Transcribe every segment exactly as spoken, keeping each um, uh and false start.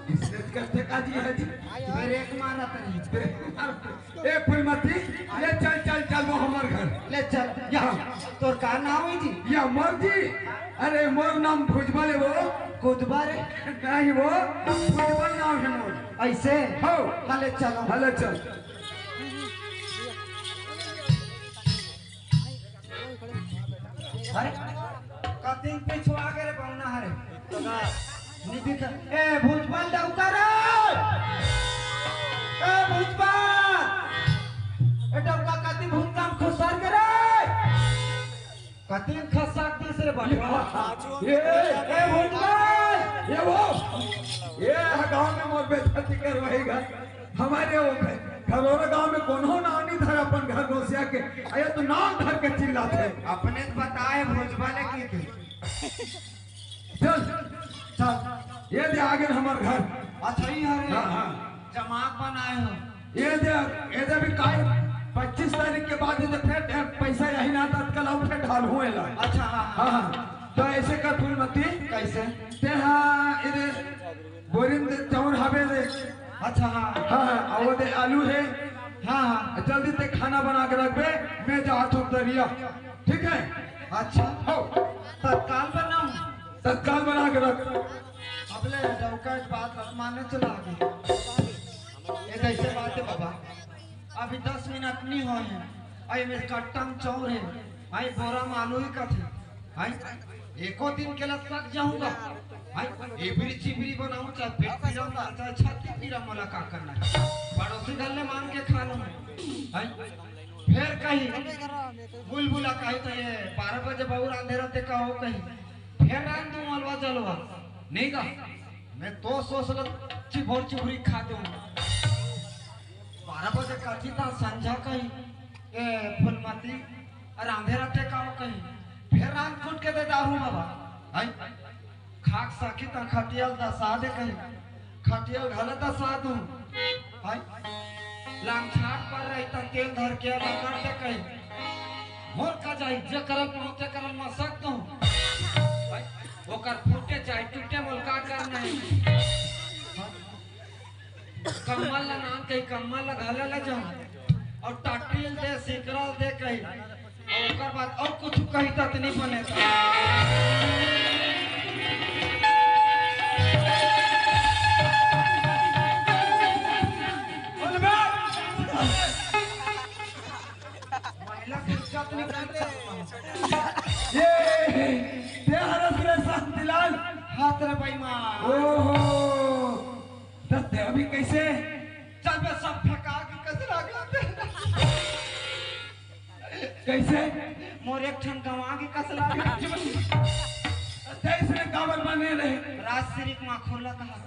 इसने करते का जी है जी। ब्रेक मारत रही। ए फुलमती, ले चल, चल, चल, वो हमर घर। ले चल। या, हाँ। तोर का नाम है जी? या मोर जी, अरे मोर नाम भुजबल है वो। कुदबा रे? नहीं वो, भुजबल नाम है मोर। ऐसे? हो। हाँ, ले चलो। हाँ, ले चल। अरे, कतिन पिछुआ गे रे बौना हरे। निधि ख-, ए, भुजबल डौका रे! ए, भुजबल! ए, डौका कति भुंजा म खुसर गे रे! कतिन खसक दिस रे बटवा। ए, ए, भुजबल! ए, वो! ए, गाँव में मोर बेइज्जती करवाएगा। हमारे वो घ-, घरोरा गाँव में कोनो नाम नहीं धरा अपन घर नोसिया के। अरे तो नाम धर के चिल्लात है। अपने तो बताए भुजबल की थी। चल, चल। ये दे आगे हमर घर। अच्छा, ई हरे। हाँ, हाँ। जमात बनाए हो। ये दे, ये दे अभी काल पच्चीस तारीख के बाद ये दे फिर पैसा यही ना तत्काल आऊ फिर ढाल हुए ला। अच्छा, हाँ, हाँ। हाँ, हाँ। तो ऐसे कर फूलमती। कैसे? ते हाँ, ये दे बोरिन दे चाउर हवे दे। अच्छा, हाँ। हाँ, हाँ, और दे आलू है। हाँ, हाँ। जल्दी ते खाना बना के रखबे, मैं जात हूँ दरिया। ठीक है? अच्छा। हो। तत्काल बनाऊं? तत्काल बना के रख। अब ले डौका एक बात माने चला आगे। ये कैसे बात है बाबा? अभी दस मिनट नहीं हो है। आई में कट्टा म चाउर है। आई बोरा म आलू ही कथे। आई एको दिन के लग सक जाऊंगा। आई एबरी चिबरी बनाऊं, चाहे पेट पीरा, चाहे छाती पीरा, मोला का करना है? पड़ोसी घर ले मांग के खा लूं। आई फिर कहीं बुलबुला कही तो ये बारह बजे बहुत अंधेरा ते का हो कहीं। फिर रांध दूं अलवा जलवा। नहीं का? मैं तो सोच ल चिभोर चिभुरी खा दूं। बारह बजे कथी था संझा कहीं। ए फुलमती, अरे अंधेरा ते का हो कहीं। फिर रांध कूट के दे दारू बाबा। आई खाक साखी त खटियल दसा दे कहीं, खटियल घले दसा दूं। हाय, लांग छाट पर रही त तेल धर के रगड़ दे कहीं। मोर का जाई, जे करल पहुंचे करल मसक दूं। हाय, ओकर फूटे चाहे टूटे, मोल का करना है। कम्मल ला नाम कही, कम्मल ला घला ला जाऊं। और टाटिल दे, सिकरल दे कही। और ओकर बाद और कुछ कही त नहीं बने। बोल बे। महिला के इज्जत नहीं करते। ये, ते हरस रे शांतिलाल। हाथ रे बेईमान। ओहो। त ते अभी कैसे? चल बे, सब फेंका के कस लागे। कैसे? मोर एक ठन गंवा के कस लागे। ते इसने काबर बने रहे? राजश्री के माखुर ला कहा था।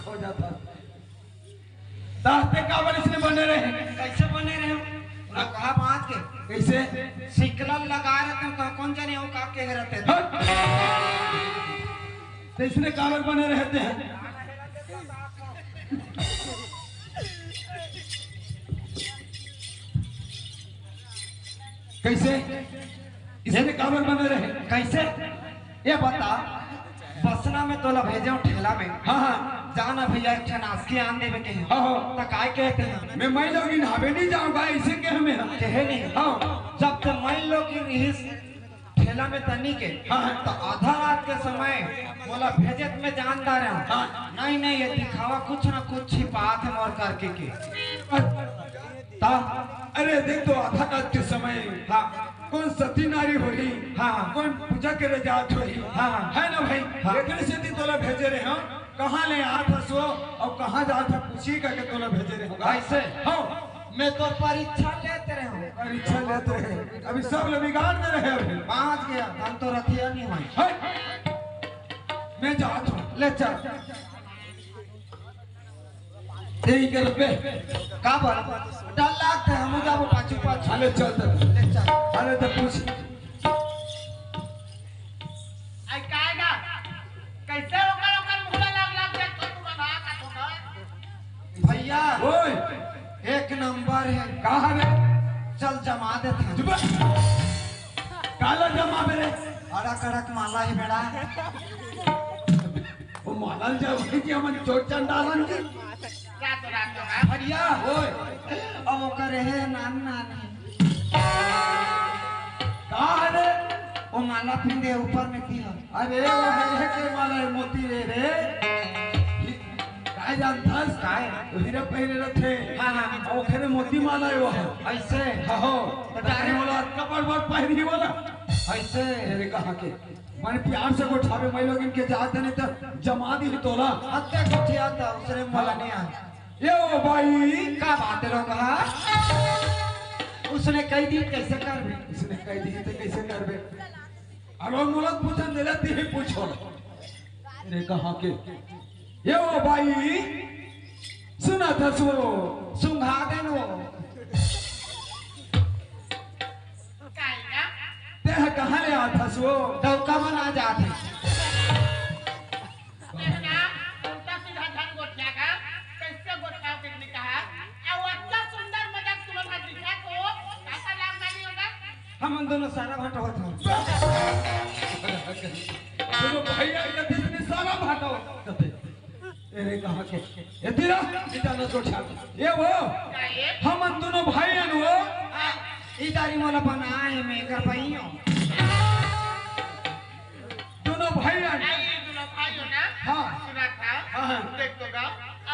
खो जाता। त ते काबर इसने बने रहे? कैसे बने रहे? पूरा कहा बांध के। कैसे? सिकला लगा रहते हैं, तो कौन जाने वो का कह रहते हैं। हट! त इसने काबर बने रहते हैं? कैसे? इसने काबर बने रहे? कैसे? ये बता, बसना में तोला भेजे हूँ ठेला में। हाँ, हाँ। जाना भैया, एक ठन आसकी आन देवे के है। हाँ, हाँ। त काय कहते हैं? मैं, मैं लोग नहावे नहीं जाऊंगा, ऐसे कहे मैं। कहे नहीं। हाँ। जब ते मैं लोग की रिहिस ठेला में तनी के, हाँ, हाँ। त आधा रात के समय मोला भेजे त मैं जानदार हूँ। हाँ। नहीं, नहीं, ये दिखावा कुछ ना कुछ छिपात है मोर करके के। ता? अरे देख तो, आधा रात के समय, हाँ। कोन सती नारी होही, हाँ। कोन पूजा करे जात होही, हाँ। है ना भाई? हाँ। एकरे सेती तोला भेजे रहे हंव, कहाँ ले आत हस वो, अउ कहाँ जात हस पूछही कहिके तोला भेजे रहे हंव। ऐसे? हाँ। मैं तो परीक्षा लेत रहे हंव। परीक्षा लेत रहे, अभी सब ले बिगाड़ दे रहे। अभी बाँच गया, हम तो रथिया नहीं होय। हट! मैं जात हूँ। ले चल। यही कर बे। का बोल? डर लागथे, हम जाबो पाछू पाछू। अरे चल तो। ले चल। अरे तो पूछ। आई काय ना? कैसे ओकर, ओकर मुहला लाग, लाग जात तू बना का तू ना? भैया, ओए, एक नंबर हे। का हवे? चल जमा देथन। चुप। काला जमा बे रे? अड़ा कड़क माला हे बेड़ा। वो माला जब कि हमन चोट चंडालन के। रात, रात, रात। भैया, ओए। अब ओकर हे नान, नान हे। का हवे? वो माला पिंदे ऊपर में दिया। अरे, वो हे, हे के माला हे, मोती रे रे। काय जानथस? काय? वो हीरा पहिरे रथे। हाँ, हाँ। अउ ओखरे मोती माला हे वो। ऐसे? हाँ, हो। तो तो डायरेक्ट बोला, कपड़ बड़ पहिरी वाला। ऐसे? अरे, कहाँ के? मन प्यार से गोठावे, मैं लोग इनके जात नहीं तो जमा दी तोला। हत्या गोठिया था, उसने बोला नहीं आ। ये ओ भाई। का बात हे लोग, हाँ? उसने कह दी, कैसे करबे? उसने कह दी, तो कैसे करबे? अरे मोला पूछन दे रहा, तिही पूछो। अरे कहाँ के? ये ओ भाई, सुनथस वो? सुंघा देन वो। काहे ना? तेह कहाँ ले आथस वो? डौका मन आ जात हे। तेह ना, उल्टा सीधा झन गोठिया का, कैसे गोठिया पिकनिक का? अउ अच्छा सुंदर मजाक तुमन हा दिखा तो, कैसा लाभ नहीं होगा? हमन दोनों सारा भाटा होत हन। दोनों भैया के बीच में सारा भाटा होत हन। ए रे, कहाँ के? ए तेरा, ए जाना तो छाप। ये वो, हमन दोनों भाई हन वो। हाँ, ई दारी मोला बनाए में कर पाइयो। दोनों भाई हन। आई, दोनों भाई हो ना? हाँ। सुना था? हाँ, हाँ। देख तो गा,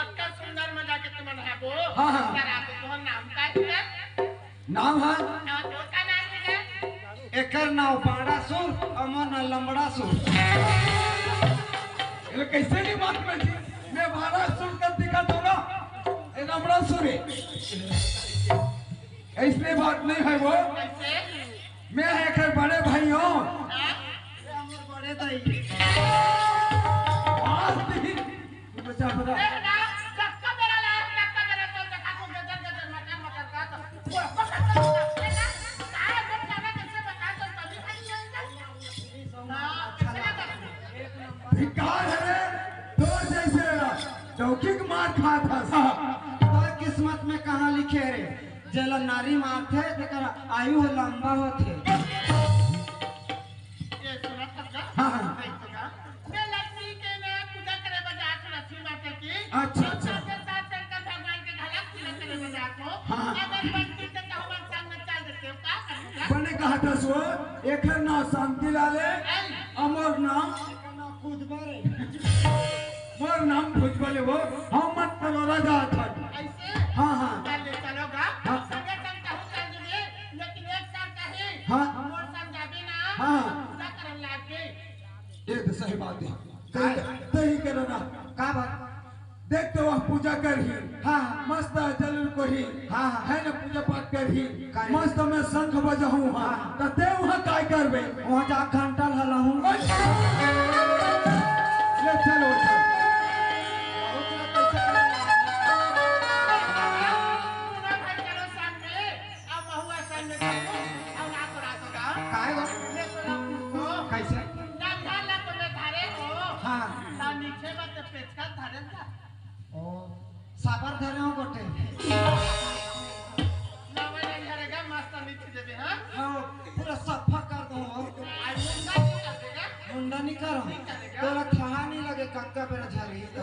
अतका सुंदर मजा के तुमन हा वो। हाँ, हाँ। तेरा तो तोहर नाम का है? नाम हा? हाँ, तो का नाम है? एकर नाव बाड़ा सुर, अमर नाव लंबड़ा सुर। ये कैसे नहीं बात में जी? मैं बाड़ा सुर कर दिखा दूंगा। ये लंबड़ा सुर है। ऐसने बात नहीं है वो। कैसे? मैं है एकर बड़े भाई हूँ। हाँ? ये हमर बड़े दाई। आज भी तू बचा बता। ए ना, धक्का मेरा लायक, धक्का मेरा तो देखा को गजर गजर मटर मटर का तो। वो पकड़ कर ए ना, काय जब जाना कैसे बता तो तभी खाली यही था। हाँ, कैसे ना कर? भिखार है रे, तोर जैसे चौकी के मार खात हस। तोर किस्मत में कहाँ लिखे रे? जेला नारी मारथे, तेकर आयु ह लंबा होथे। ये सुनत हस का? हाँ, हाँ। भाई तो का? मैं लक्ष्मी के ना पूजा करे बर जात हूँ, लक्ष्मी माता की। अच्छा, अच्छा। और साथ साथ शंकर भगवान के घला पूजा करे बर जात हूँ। हाँ, हाँ। अगरबत्ती से तो हमारे संग में चल देते हो, का करते हो? बने कहा था सो, एकर नाव शांति लाल है, आई। अमर नाम कूदबा रे। मोर नाम भुजबा ले वो, हम मत करो राजा था। ऐसे? हाँ, हाँ। चल ले चलो गा। हाँ। संगे संग कहूँ चल देबे, लेकिन एक साथ कहीं। हाँ। मोर संग जाबे ना, हाँ। पूजा करन लाग गए। ये तो सही बात है। सही, सही कह रहा ना। का बात? देख तो वह पूजा करही। हाँ, हाँ। मस्त जरूर कोही। हाँ, हाँ। है ना, पूजा पाठ करही। करही। मस्त मैं शंख बजाहूँ, हाँ। हाँ। त ते वहाँ काय करबे? वहाँ जा घंटा हलाहूँ। अच्छा। ले चलो, चलो। काय बा? कैसे? हाँ। ओ, साबर धरे हो गोटे। नवा नहीं धरेगा, मस्त लिख देबे, हाँ? हाँ, पूरा सफा कर दो हो। आज मुंडा नहीं कर देगा? मुंडा नहीं करो। नहीं करेगा। तोला थाहा नहीं लगे, कक्का बेरा झरही तो।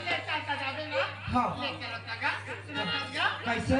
ले चल, चल जाबे ना। हाँ। ले चल, चल जा। सुना, चल जा। कैसे?